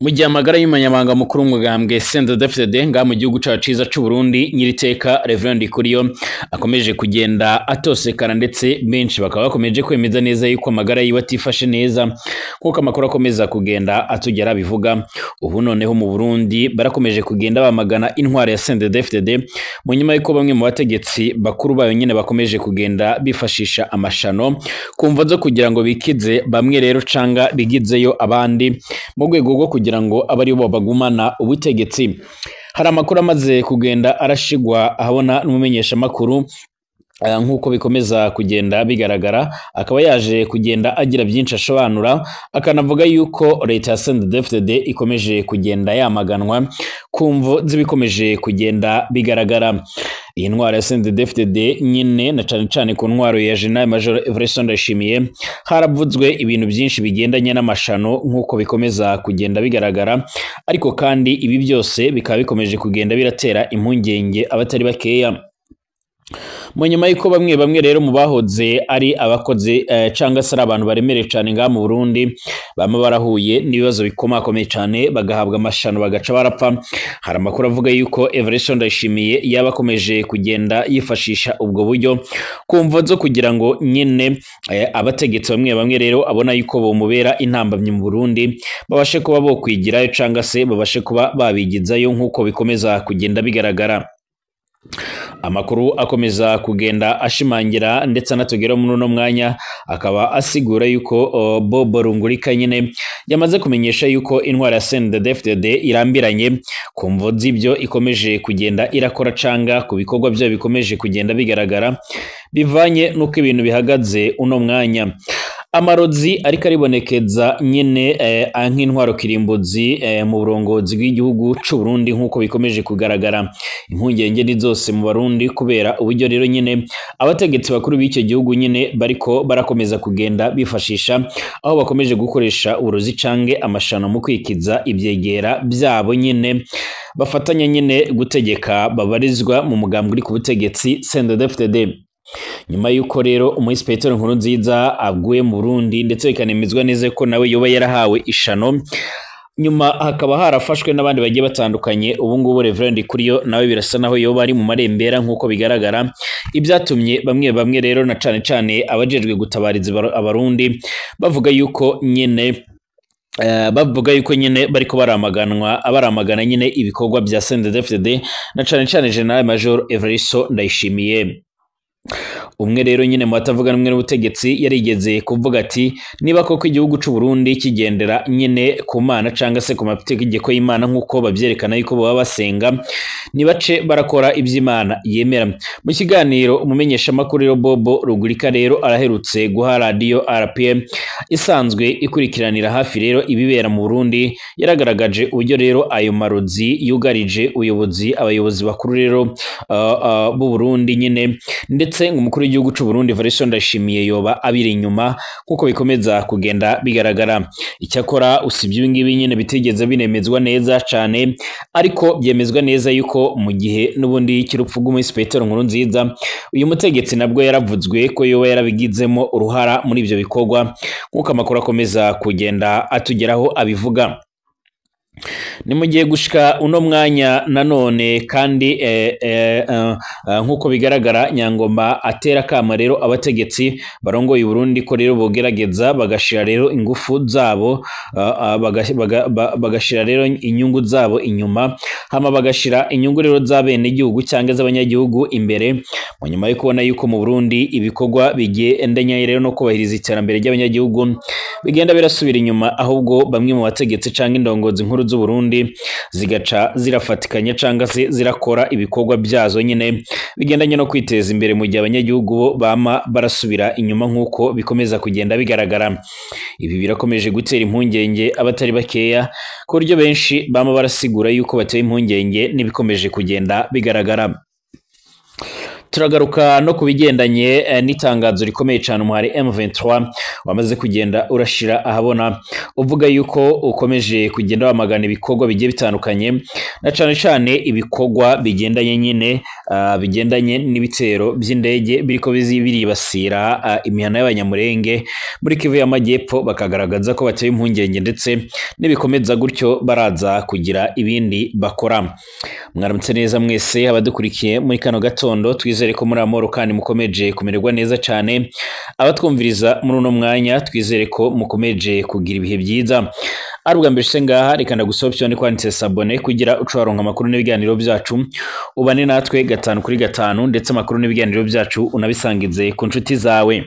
Mu gihe amagara y'umunyamabanga mukuru w'umugambwe CNDD-FDD ngaha mu gihugu cacu ciza c'u Burundi, Nyiriteka Reverend Ndikuriyo, akomeje kugenda atosekana, ndetse benshi bakaba bakomeje kwemeza neza yuko amagara yiwe atifashe neza, nk'uko amakuru akomeza kugenda atugera bivuga. Ubu noneho mu Burundi barakomeje kugenda bamagana intwaro ya CNDD-FDD mu nyuma yuko bamwe mu bategetsi bakuru bayo nyene bakomeje kugenda bifashisha amashano ku mvo zo kugira ngo bikize bamwe rero canga bigizeyo abandi mu rwego rwo kugira ngo abe aribo bagumana ubutegetsi. Hari amakuru amaze kugenda arashigwa ahabona n'umumenyeshamakuru, nk'uko bikomeza kugenda bigaragara, akaba yaje kugenda agira byinshi asobanura, akanavuga yuko leta ya CNDD-FDD ikomeje kugenda yamaganwa ku mvo z'ibikomeje kugenda bigaragara. Iyi ntwaro ya CNDD-FDD nyine, na cane cane ku ntwaro ya General Major Evariste Ndayishimiye, haravuzwe ibintu byinshi bigendanye n'amashano nk'uko bikomeza kugenda bigaragara, ariko kandi ibi byose bikaba bikomeje kugenda biratera impungenge abatari bakeya. Mu nyuma y'uko bamwe bamwe rero mu bahoze ari abakozi cangwa se ari abantu baremereye cane ngaha mu Burundi bama barahuye n'ibibazo bikomakomeye cane, bagahabwa amashano bagaca barapfa, hari amakuru avuga yuko Evariste Ndayishimiye yaba akomeje kugenda yifashisha ubwo buryo ku mvo zo kugira ngo nyine abategetsi bamwe bamwe rero abona yuko bomubera intambamyi mu Burundi babashe kuba bokwigirayo cangwa se babashe kuba babigizayo, nk'uko bikomeza kugenda bigaragara. Amakuru akomeza kugenda ashimangira ndetse anatugera muri uno mwanya akaba asigura yuko Bobo Rungurika nyine yamaze kumenyesha yuko intwaro ya CNDD-FDD irambiranye ku mvo z'ibyo ikomeje kugenda irakora canga ku bikorwa byayo bikomeje kugenda bigaragara bivanye n'uko ibintu bihagaze uno mwanya. Amarozi ariko aribonekeza nyine nk'intwaro kirimbuzi mu burongozi bw'igihugu c'u Burundi, nk'uko bikomeje kugaragara. Impungenge ni zose mu Barundi kubera uburyo rero nyine abategetsi bakuru b'icyo gihugu nyine bariko barakomeza kugenda bifashisha, aho bakomeje gukoresha uburozi cange amashano mu kwikiza ivyegera byabo nyine bafatanya nyine gutegeka, babarizwa mu mugambwe uri ku butegetsi CNDD-FDD. Nyuma yuko rero umuinspecteur Nkurunziza aguye mu Burundi, ndetse bikanemezwa neza ko nawe yoba yarahawe ishano, nyuma hakaba harafashwe n'abandi bagiye batandukanye, ubu ngubu Reverend Ndikuriyo nawe birasa naho yoba ari mu marembera nk'uko bigaragara, ibyatumye bamwe bamwe rero na cane cane abajejwe gutabariza abarundi bavuga yuko nyene bariko baramagana nyine ibikorwa bya CNDD-FDD na cane cane General Major Evariste Ndayishimiye. Umwe rero nyine mu batavuga rumwe n'ubutegetsi yarigeze kuvuga ati niba koko igihugu c'u Burundi kigendera nyine ku Mana canga se ku mategeko y'Imana nk'uko bavyerekana yuko baba basenga, nibace barakora ivy'Imana yemera. Mu kiganiro umumenyeshamakuru rero Bobo Rugurika rero araherutse guha radio RPM isanzwe ikurikiranira hafi rero ibibera mu Burundi, yaragaragaje uburyo rero ayo marozi yugarije ubuyobozi, abayobozi bakuru rero b'u Burundi nyine, ndetse umukuru w'igihugu c'u Burundi Evariste Ndayishimiye yoba abiri inyuma kuko bikomeza kugenda bigaragara. Icyakora usibye ibi ngibi nyine bitigeze binemezwa neza cane, ariko byemezwa neza yuko mu gihe n'ubundi cy'urupfu rw'umuinspecteur Nkurunziza, uyu mutegetsi nabwo yaravuzwe ko yoba yarabigizemo uruhara muri ivyo bikorwa, nk'uko amakuru akomeza kugenda atugeraho abivuga. Ni mu gihe gushika uno mwanya nanone kandi nk'uko bigaragara Nyangoma atera kama rero abategetsi barongoye Burundi ko rero bogerageza bagashira rero ingufu zabo, bagashira rero inyungu zabo inyuma, hama bagashira inyungu rero z'abene igihugu cyangwa z'abanyagihugu imbere, mu nyuma yo kubona yuko mu Burundi ibikorwa bigendanye rero no kubahiriza iterambere ry'abanyagihugu bigenda birasubira inyuma, ahubwo bamwe mu bategetsi cyangwa indongozi nkuru z'u Burundi zigaca zirafatikanya canga se zirakora ibikorwa byazo nyine bigendanye no kwiteza imbere, mu gihe abanyagihugu bo bama barasubira inyuma nk'uko bikomeza kugenda bigaragara. Ibi birakomeje gutera impungenge abatari bakeya, ku buryo benshi bama barasigura yuko bateye impungenge n'ibikomeje kugenda bigaragara. Turagaruka no kubigendanye n'itangazo rikomeye cyane umuhari M23 wamaze kugenda urashira ahabona, uvuga yuko ukomeje kugenda wamagana ibikorwa bigiye bitandukanye, na cane cane ibikorwa bigendanye nyine bigendanye n'ibitero by'indege biriko biribasira imihana y'Abanyamurenge muri Kivu y'Amajyepfo, bakagaragaza ko bateye impungenge ndetse nibikomeza gutyo baraza kugira ibindi bakora. Mwaramutse neza mwese abadukurikiye muri kano gatondo, twizere ko muri amahoro kandi mukomeje kumererwa neza cyane. Abatwumviriza muri uno mwanya twizere ko mukomeje kugira ibihe byiza. Ari ubwa mbere ngaha, reka ndagusaba option kwanditse s'abonner kugira uce waronka amakuru n'ibiganiro byacu, ubane natwe 5 kuri 5, ndetse amakuru n'ibiganiro byacu unabisangize ku nshuti zawe.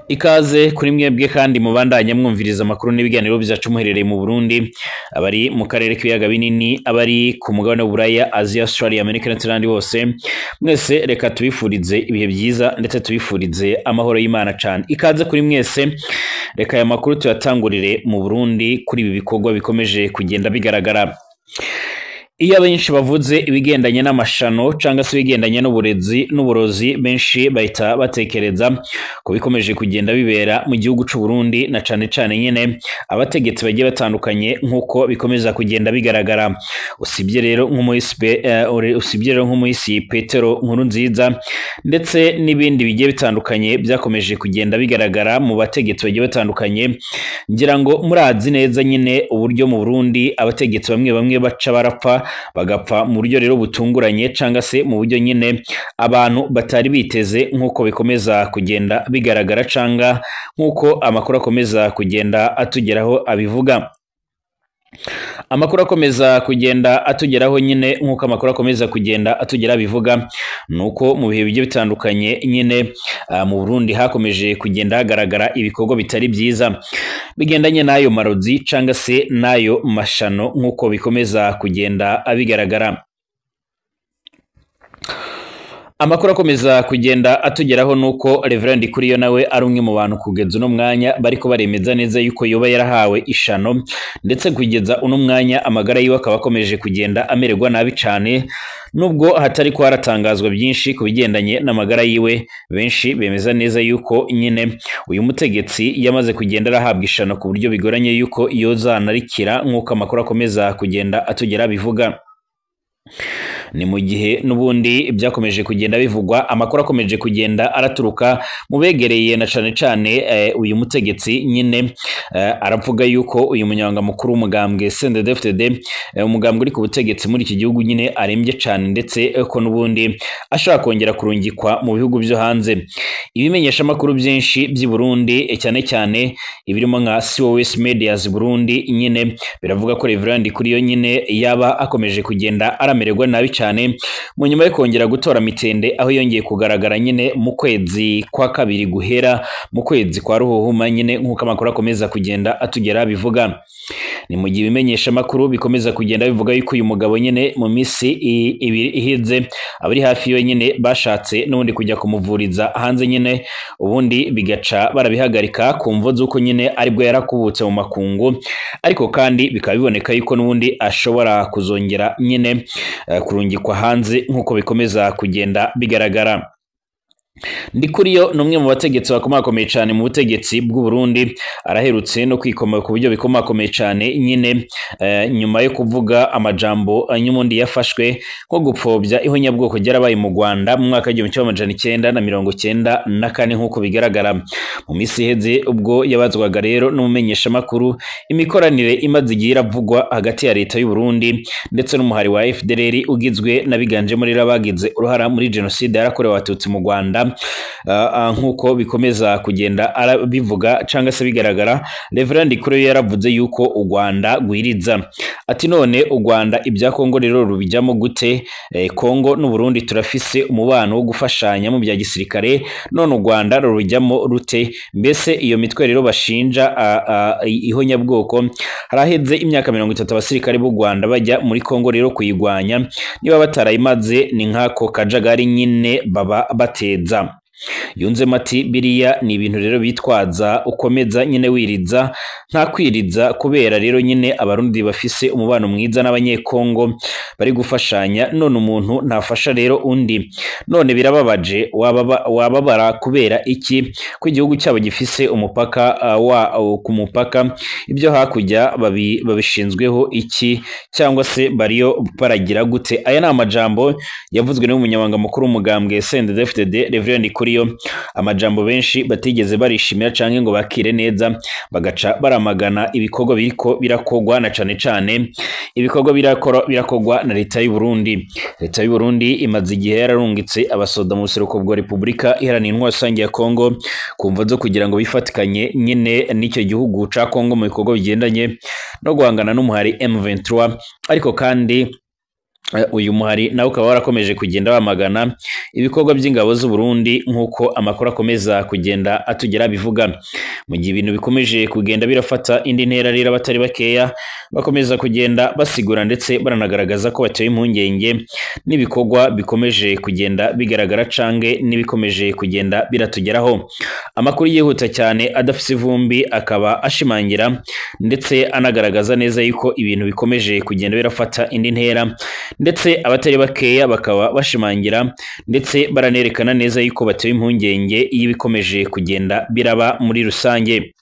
Ikaze kuri mwebwe kandi mubandanye mwumviriza amakuru n'ibiganiro byacu muherereye mu Burundi, abari mu karere k'ibiyaga binini, abari ku mugabane w'Uburaya, Asia, Australia, Amerika n'ahandi hose, mwese reka tubifurize ibihe byiza ndetse tubifurize amahoro y'Imana cyane. Ikaze kuri mwese, reka aya makuru tuyatangurire mu Burundi kuri ibi bikorwa bikomeje kugenda bigaragara. Iyo abenshi bavuze ibigendanye n'amashano cyangwa se ibigendanye n'uburezi n'uburozi, benshi bahita batekereza ko bikomeje kugenda bibera mu gihugu c'u Burundi, na cane cane nyene abategetsi bagiye batandukanye nk'uko bikomeza kugenda bigaragara. Usibye rero nk'umuhisi Petero Nkurunziza ndetse n'ibindi bigiye bitandukanye byakomeje kugenda bigaragara mu bategetsi bagiye batandukanye, ngira ngo murazi neza nyine uburyo mu Burundi abategetsi bamwe bamwe baca barapfa, bagapfa mu buryo rero butunguranye cyangwa se mu buryo nyine abantu batari biteze, nk'uko bikomeza kugenda bigaragara cyangwa nk'uko amakuru akomeza kugenda atugeraho abivuga. Amakuru akomeza kugenda atugeraho nyine nk'uko amakuru akomeza kugenda atugera bivuga, nuko mu bihe bigiye bitandukanye nyine mu Burundi hakomeje kugenda hagaragara ibikorwa bitari byiza bigendanye n'ayo marozi cyangwa se n'ayo mashano nk'uko bikomeza kugenda abigaragara. Amakuru akomeza kugenda atugeraho nuko Reverend Kuriyo nawe ari umwe mu bantu kugeza uno mwanya bariko baremeza neza yuko yoba yarahawe ishano, ndetse kugeza uno mwanya amagara yiwe akaba akomeje kugenda amererwa nabi cyane, nubwo hatari ko haratangazwa byinshi ku bigendanye n'amagara yiwe. Benshi bemeza neza yuko nyine uyu mutegetsi yamaze kugenda arahabwa ishano ku buryo bigoranye yuko yozanarikira, nk'uko amakuru akomeza kugenda atugera bivuga. Ni mu gihe n'ubundi byakomeje kugenda bivugwa, amakuru akomeje kugenda araturuka mu begereye na cane cane uyu mutegetsi nyine, aravuga yuko uyu munyamabanga mukuru w'umugambwe CNDD-FDD, umugambwe uri ku butegetsi muri iki gihugu nyine, arembye cane, ndetse ko n'ubundi ashobora kongera kurungikwa mu bihugu byo hanze. Ibimenyesha makuru byinshi by'i Burundi, cyane cyane ibirimo nka COS Medias Burundi nyine, biravuga ko Reverend Kuriyo nyine yaba akomeje kugenda aramererwa nabi cyane mu nyuma yo kongera gutora mitende, aho yongeye kugaragara nyine mu kwezi kwa kabiri guhera mu kwezi kwa ruhuhuma nyine, nk'uko amakuru akomeza kugenda atugera bivuga. Ni mu gihe ibimenyesha makuru bikomeza kugenda bivuga yuko uyu mugabo nyine mu minsi ibiri iheze abari hafi yo nyine bashatse n'ubundi kujya kumuvuriza hanze nyine, ubundi bigaca barabihagarika ku mvo z'uko nyine aribwo yarakubutse mu makungu, ariko kandi bikaba biboneka yuko n'ubundi ashobora kuzongera nyine kurungikwa hanze nk'uko bikomeza kugenda bigaragara. Ndikuriyo ni umwe mu bategetsi bakomakomeye cyane mu butegetsi bw'u Burundi, araherutse no kwikoma ku buryo bikomakomeye cyane nyine nyuma yo kuvuga amajambo nyumundi yafashwe nko gupfobya ihonyabwoko ryarabaye mu Rwanda mu mwaka 1994 nk'uko bigaragara. Mu minsi iheze ubwo yabazwaga rero n'umumenyesha makuru imikoranire imaze igihe iravugwa hagati ya leta y'u Burundi ndetse n'umuhari wa FDLR ugizwe n'abiganjemo rero abagize uruhara muri genocide yarakorewe Abatutsi mu Rwanda, nkuko bikomeza kugenda bivuga cyangwa se bigaragara, Reverend Kuriyo yaravuze yuko u Rwanda gwiriza. Ati none u Rwanda ibya Kongo rero rubijyamo gute? Kongo n'u Burundi turafise umubano wo gufashanya mu bya gisirikare, none u Rwanda rubijyamo rute? Mbese iyo mitwe rero bashinja ihonyabwoko, haraheze imyaka 30 abasirikare b'u Rwanda bajya muri Kongo rero kuyigwanya, niba batarayimaze ni nk'ako kajagari nyine baba bateza. Yunzemo ati biriya ni ibintu rero bitwaza ukomeza nyine wiriza nta kwiriza, kubera rero nyine Abarundi bafise umubano mwiza n'Abanyekongo bari gufashanya, none umuntu ntafasha rero undi, none birababaje. Wababara kubera iki ko igihugu cyabo gifise umupaka ku mupaka, ibyo hakurya babishinzweho iki cyangwa se bariyo baragira gute? Aya ni amajambo yavuzwe n'umunyamabanga mukuru w'umugambwe CNDD-FDD Reverend Ndikuriyo, amajambo benshi batigeze barishimira canke ngo bakire neza, bagaca baramagana ibikorwa biriko birakogwa na cane cane ibikorwa birakogwa na leta y'u Burundi. Leta y'u Burundi imaze igihe yararungitse abasoda mu buseruko bwa Repubulika Iharanira Intwaro Rusange ya Kongo kumva zo kugira ngo bifatikanye nyine n'icyo gihugu ca Kongo mu bikorwa bigendanye no guhangana n'umuhari M23, ariko kandi uyu muhari nawe ukaba warakomeje kugenda wamagana ibikorwa by'ingabo z'u Burundi nk'uko amakuru akomeza kugenda atugera bivuga. Mu gihe ibintu bikomeje kugenda birafata indi ntera rero, abatari bakeya bakomeza kugenda basigura ndetse baranagaragaza ko batewe impungenge n'ibikorwa bikomeje kugenda bigaragara cange n'ibikomeje kugenda biratugeraho. Amakuru yihuta cyane adafise ivumbi akaba ashimangira ndetse anagaragaza neza yuko ibintu bikomeje kugenda birafata indi ntera, ndetse abatari bakeya bakaba bashimangira ndetse baranerekana neza yuko batewe impungenge y'ibikomeje kugenda biraba muri rusange.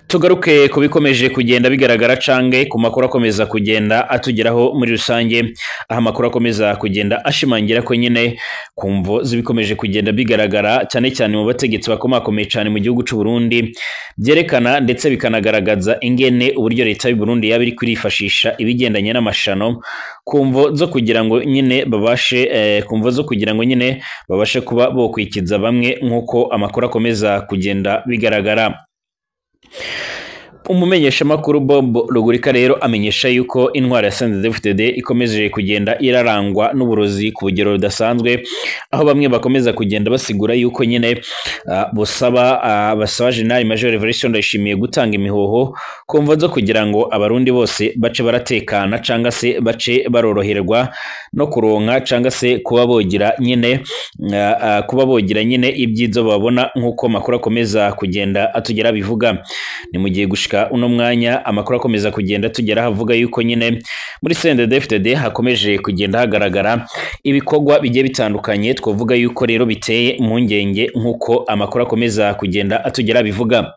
Tugaruke ku bikomeje kugenda bigaragara cange ku makuru akomeza kugenda atugeraho muri rusange, aho amakuru akomeza kugenda ashimangira ko nyine kumvo zibikomeje kugenda bigaragara cyane cyane mu bategetsi bakomakomeye cyane mu gihugu c'u Burundi, byerekana ndetse bikanagaragaza ingene uburyo leta y'u Burundi yaba iri kwifashisha ibigendanye n'amashano kumvo zo kugira ngo nyine babashe kumvo zo kugira ngo nyine babashe kuba bokwikiza bamwe nk'uko amakuru akomeza kugenda bigaragara. Umumenyeshamakuru Bob Rugurika rero amenyesha yuko intwaro ya CNDD-FDD ikomeje kugenda irarangwa n'uburozi ku rugero rudasanzwe, aho bamwe bakomeza kugenda basigura yuko nyine basaba General Major Evariste Ndayishimiye gutanga imihoho kumva zo kugira ngo Abarundi bose bace baratekana canga se bace baroroherwa no kuronka canga se kuba bogira nyine ibyizo babona nk'uko makuru akomeza kugenda atugera bivuga. Ni mu gihe gushika uno mwanya amakuru akomeza kugenda tugera havuga yuko nyine muri CNDD-FDD hakomeje kugenda hagaragara ibikorwa bigiye bitandukanye, twavuga yuko rero biteye impungenge nk'uko amakuru akomeza kugenda atugera bivuga.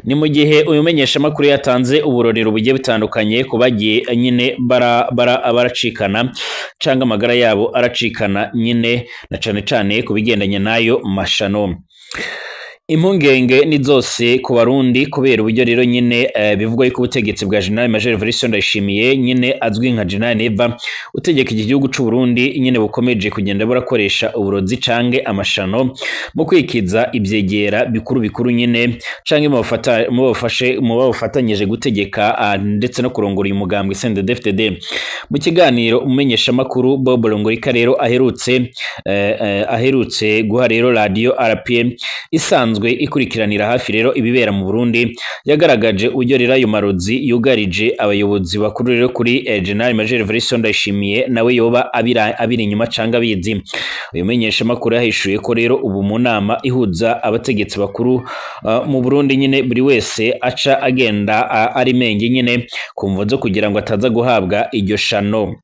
Ni mu gihe uyu menyeshamakuru yatanze uburorero bugiye bitandukanye ku bagiye nyine baracikana canga amagara yabo aracikana nyine na cane cane ku bigendanye nayo mashano. Impungenge ni zose ku Barundi kubera uburyo rero nyine bivugwa yuko ubutegetsi bwa General Major Evariste Ndayishimiye nyine azwi nka General Neva utegeka iki gihugu c'u Burundi nyine bukomeje kugenda burakoresha uburozi cange amashano mu kwikiza ibyegera bikuru bikuru nyine cange mu bafatanyije gutegeka ndetse no kurongora uyu mugambwe CNDD-FDD. Mu kiganiro umumenyeshamakuru Bob Rugurika rero aherutse guha rero radio RPM isanzwe ikurikiranira hafi rero ibibera mu Burundi, yagaragaje uburyo rero ayo marozi yugarije abayobozi bakuru rero kuri General Major Evariste Ndayishimiye nawe yoba abiri inyuma canga abizi. Uyu menyeshamakuru yahishuye ko rero ubu mu nama ihuza abategetsi bakuru mu Burundi nyine buri wese aca agenda ari menge nyine kumvo zo kugira ngo ataza guhabwa iryo shano.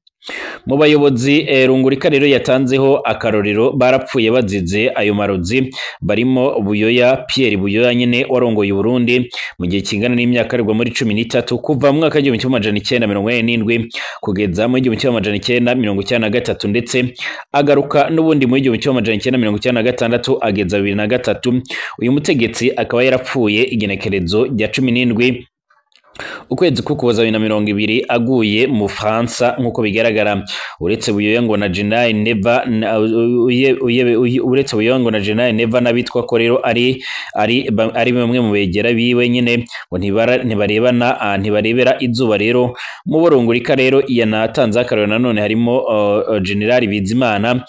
Mu bayobozi Rungurika rero yatanzeho akarorero barapfuye bazize ayo marozi barimo Buyoya Pierre Buyoya nyine warongoye Burundi mu gihe kingana n'imyaka arigwa muri 13 kuva mu mwaka 1987 kugeza mu 1993 ndetse agaruka n'ubundi mu 1996 ageza 2003. Uyu mutegetsi akaba yarapfuye igenekerezo rya 17 ukwezi k'Ukuboza 2020 aguye mu Faransa nk'uko bigaragara. Uretse Buyoya ngo na General Neva uretse Buyoya ngo na General Neva n'abitwa ko rero ari bamwe mu begera biwe nyine ngo ntibarebana ntibarebera izuba rero. Mu Borungurika rero yanatanze akarorero nanone harimo General Bizimana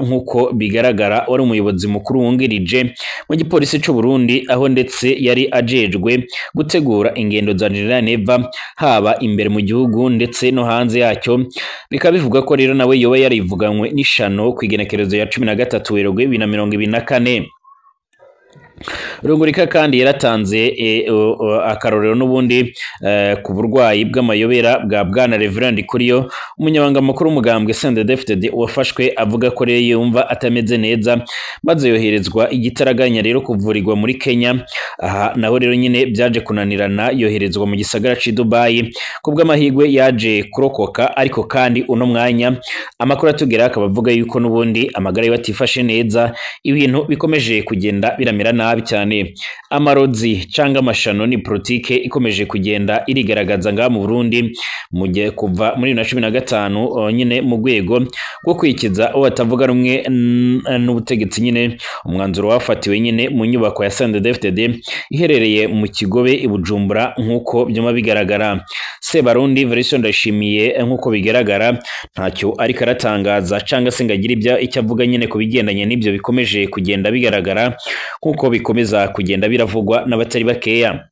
nk'uko bigaragara wari umuyobozi mukuru wungirije mu gipolisi c'u Burundi, aho ndetse yari ajejwe gutegura ingendo za General General Neva haba imbere mu gihugu ndetse no hanze yacyo. Bikaba bivuga ko rero nawe yoba yarivuganywe n'ishano ku igenekerezo ya 13 Werurwe 2024. Rungurika kandi yaratanze akarorero n'ubundi ku burwayi bw'amayobera bwa bwana Reverend Kuriyo, umunyamabanga mukuru w'umugambwe CNDD-FDD, wafashwe avuga ko rero yumva atameze neza, maze yoherezwa igitaraganya rero kuvurirwa muri Kenya. Aha naho rero nyine byaje kunanirana, yoherezwa mu gisagara c'i Dubai. Kubw'amahirwe yaje kurokoka, ariko kandi uno mwanya amakuru atugera akaba avuga yuko n'ubundi amagara ye batifashe neza, ibintu bikomeje kugenda biramera nabi cyane. Amarozi canga amashano ni politike ikomeje kugenda irigaragaza ngaha mu Burundi mu gihe kuva muri 2015 nyine mu rwego rwo kwikiza uwo batavuga rumwe n'ubutegetsi nyine. Umwanzuro wafatiwe nyine mu nyubako ya CNDD-FDD iherereye mu Kigobe i Bujumbura nk'uko byuma bigaragara. Sebarundi Version Ndayishimiye nk'uko bigaragara ntacyo ariko aratangaza canga se ngo agire icyo avuga nyine ku bigendanye n'ibyo bikomeje kugenda bigaragara nk'uko bikomeza kugenda biravugwa n'abatari bakeya.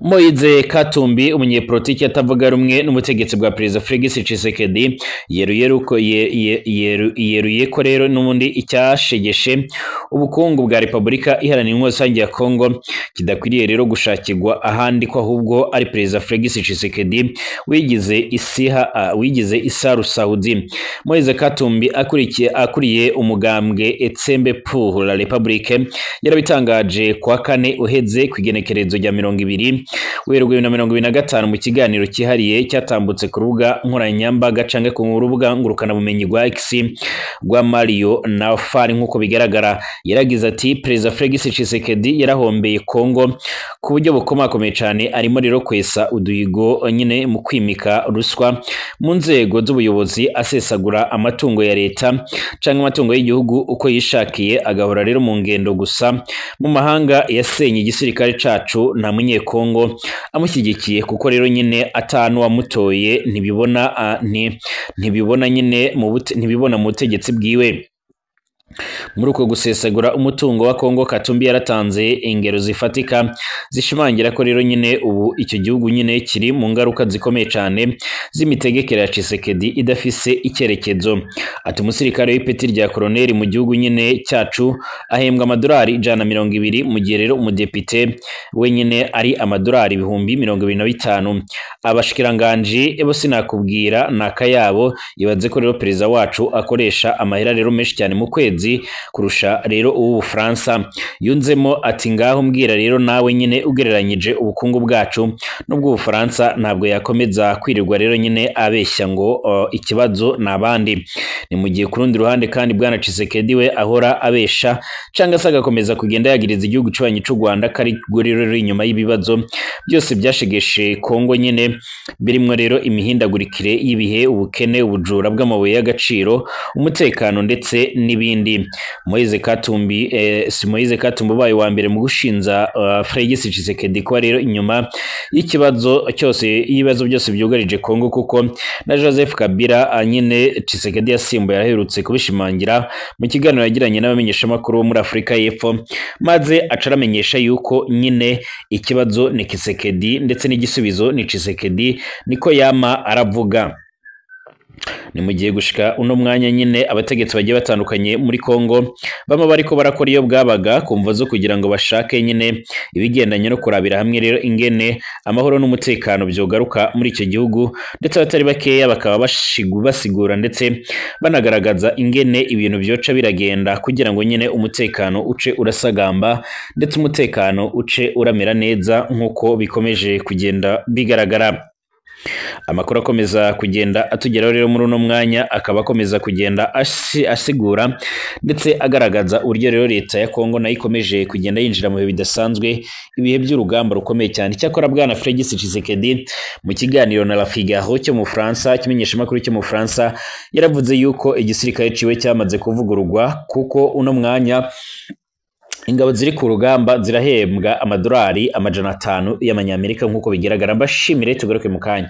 Moise Katumbi, umunyepolitiki atavuga rumwe n'ubutegetsi bwa Perezida Felix Tshisekedi, yeruye ko rero n'ubundi icyashegeshe ubukungu bwa Repubulika Iharanira Intwaro Rusange ya Kongo kidakwiriye rero gushakirwa ahandi, ko ahubwo ari Perezida Felix Tshisekedi wigize Isaru Saudi. Moise Katumbi akuriye umugambwe Etsembe pour la République yarabitangaje kwa kane uheze ku igenekerezo rya 20 Werurwe 2025 mu kiganiro cyihariye cyatambutse ku rubuga nkoranyambaga canke ku rubuga ngurukanabumenyi rwa X rwa Mario Nafari. Nk'uko bigaragara yaragize ati Perezida Felix Tshisekedi yarahombeye Kongo ku buryo bukomakomeye cyane, arimo rero kwesa uduhigo nyine mu kwimika ruswa mu nzego z'ubuyobozi, asesagura amatungo ya leta canke amatungo y'igihugu uko yishakiye, agahora rero mu ngendo gusa mu mahanga. Yasenye igisirikare cacu, nta munyekongo amushyigikiye, kuko rero nyine atanu wamutoye ntibibona nyine ntibibona mu butegetsi bwiwe. Muri uko gusesagura umutungo wa Kongo, Katumbi yaratanze ingero zifatika zishimangira ko rero nyine ubu icyo gihugu nyine kiri mu ngaruka zikomeye cyane z'imitegekere ya Tshisekedi idafise icyerekezo. Ati umusirikare w'ipeti rya koloneli mu gihugu nyine cyacu ahembwa amadolari 120, mu gihe rero umudepite we nyine ari amadolari 25,000. Abashikiranganji bo sinakubwira nakayabo. Ibaze ko rero perezida wacu akoresha amahera rero menshi cyane mu kwezi kurusha rero ubu Bufaransa. Yunzemo ati ngaho mbwira rero nawe nyine ugereranyije ubukungu bwacu n'ubw'Ubufaransa, ntabwo yakomeza kwirirwa rero nyine abeshya ngo ikibazo nabandi. Ni mu gihe ku rundi ruhande kandi bwana Tshisekedi we ahora abesha cyangwa se agakomeza kugenda yagiriza igihugu cy'abanyi cy'u Rwanda kari rero inyuma y'ibibazo byose byashegeshe Kongo nyine, birimo rero imihindagurikire y'ibihe, ubukene, ubujura bw'amabuye y'agaciro, umutekano ndetse n'ibindi. Moise Katumbi si Moise Katumbi ubaye wa mbere mu gushinza Felix Tshisekedi ko rero inyuma y'ikibazo cyose ibibazo byose byugarije Kongo, kuko na Joseph Kabila nyine Tshisekedi yasimbuye aherutse kubishimangira mu kiganiro yagiranye n'abamenyeshamakuru bo muri Afurika y'Epfo, maze acaramenyesha yuko nyine ikibazo ni Tshisekedi ndetse n'igisubizo ni Tshisekedi, niko yama aravuga. Ni mu gihe gushika uno mwanya nyine abategetsi bagiye batandukanye muri Kongo bamwe bariko barakora iyo bwabaga kumva zo kugira ngo bashake nyine ibigendanye no kurabira hamwe rero ingene amahoro n'umutekano byogaruka muri icyo gihugu, ndetse abatari bakeya bakaba basigura ndetse banagaragaza ingene ibintu byoca biragenda kugira ngo nyine umutekano uce urasagamba ndetse umutekano uce uramera neza nk'uko bikomeje kugenda bigaragara. Amakuru akomeza kugenda atugeraho rero muri uno mwanya akaba akomeza kugenda asigura ndetse agaragaza uburyo rero leta ya Kongo nayo ikomeje kugenda yinjira mu bihe bidasanzwe, ibihe by'urugamba rukomeye cyane. Icyakora bwana Felix Tshisekedi mu kiganiro na La Figaro cyo mu Faransa, kimenyeshamakuru cyo mu Faransa, yaravuze yuko igisirikare ciwe cyamaze kuvugururwa, kuko uno mwanya ingabo ziri ku rugamba zirahembwa amadolari 500 y'amanyamerika nk'uko bigaragara. Mbashimire, tugaruke mu kanya.